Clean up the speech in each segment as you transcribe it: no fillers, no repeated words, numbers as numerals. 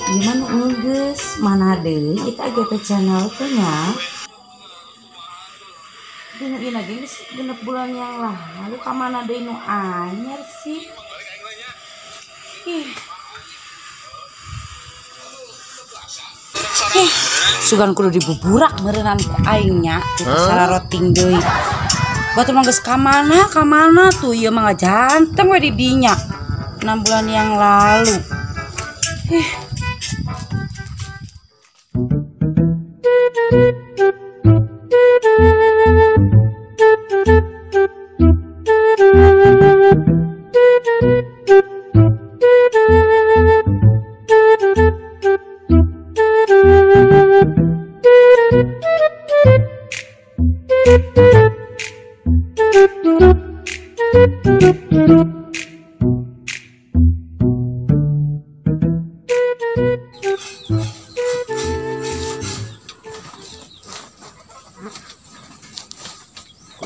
Gimana enggeus mana deui eta AGP channel teh nya. Dina ieu lagi geus 6 bulan yang lalu ka mana deui nu anyar sih. Ih. Ih, sugan kudu dibuburak meureunnan ku aing nya, salah roting deui. Batur mah geus ka mana tuh ieu mah ngajanteng we di dinya. 6 bulan yang lalu. Ih.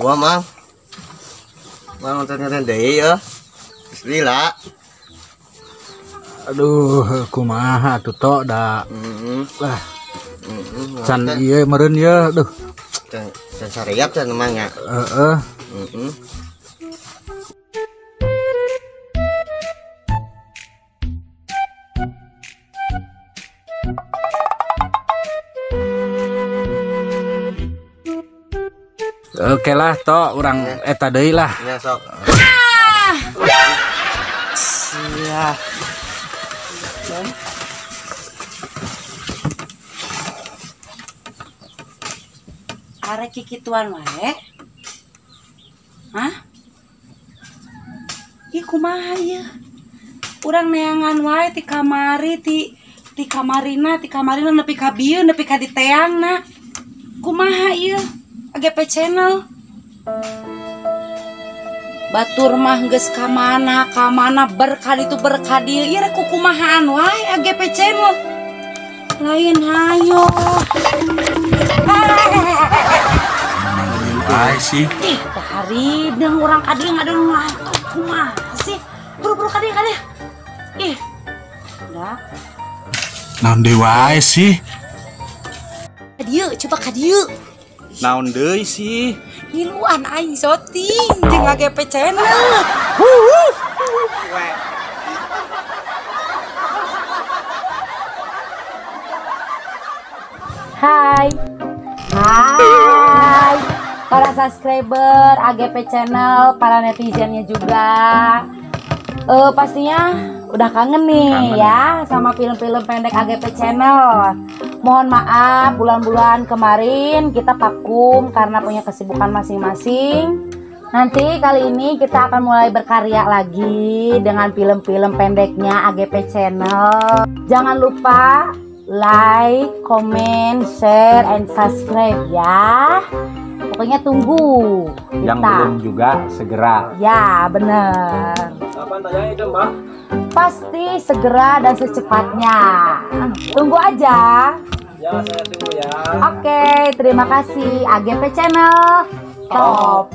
Wah, Mang. Mang nonton deui ya. Lila. Aduh, kumaha atuh tok da. Lah. Can ieu meureun ieu, aduh. Can sareap can Mang nya. Heeh. Oke lah tok urang eta deui lah. Ya sok. Sia. Arek kikituan wae. Hah? Ih kumaha ieu? Urang neangan wae ti kamari ti kamarina nepi ka bieu nepi ka diteangna. Kumaha ieu? AGP channel. Batur mah geus ka mana berkali itu berkadi ieu rek kukumahaan wae AGP channel. Lain hayo. Wae sih. Ih, harideng urang ka dieu ngadon kumaha sih? Buru-buru ka dieu ka dieu. Ih. Dah. Naon deui wae sih? Ka dieu, coba ka dieu. Naon deui sih? Ngiluan aing syuting jeung AGP channel. Hai. Hai. Para subscriber AGP channel, para netizennya juga. Pastinya udah kangen nih kangen ya sama film-film pendek AGP channel. Mohon maaf bulan-bulan kemarin kita vakum karena punya kesibukan masing-masing. Nanti kali ini kita akan mulai berkarya lagi dengan film-film pendeknya AGP channel. Jangan lupa like, comment, share, and subscribe ya. Pokoknya tunggu. Yang kita belum juga segera. Ya bener. Kapan tayangnya itu Mbak? Pasti segera dan secepatnya. Tunggu aja. Ya, saya tunggu ya. Oke, terima kasih AGP Channel. Top.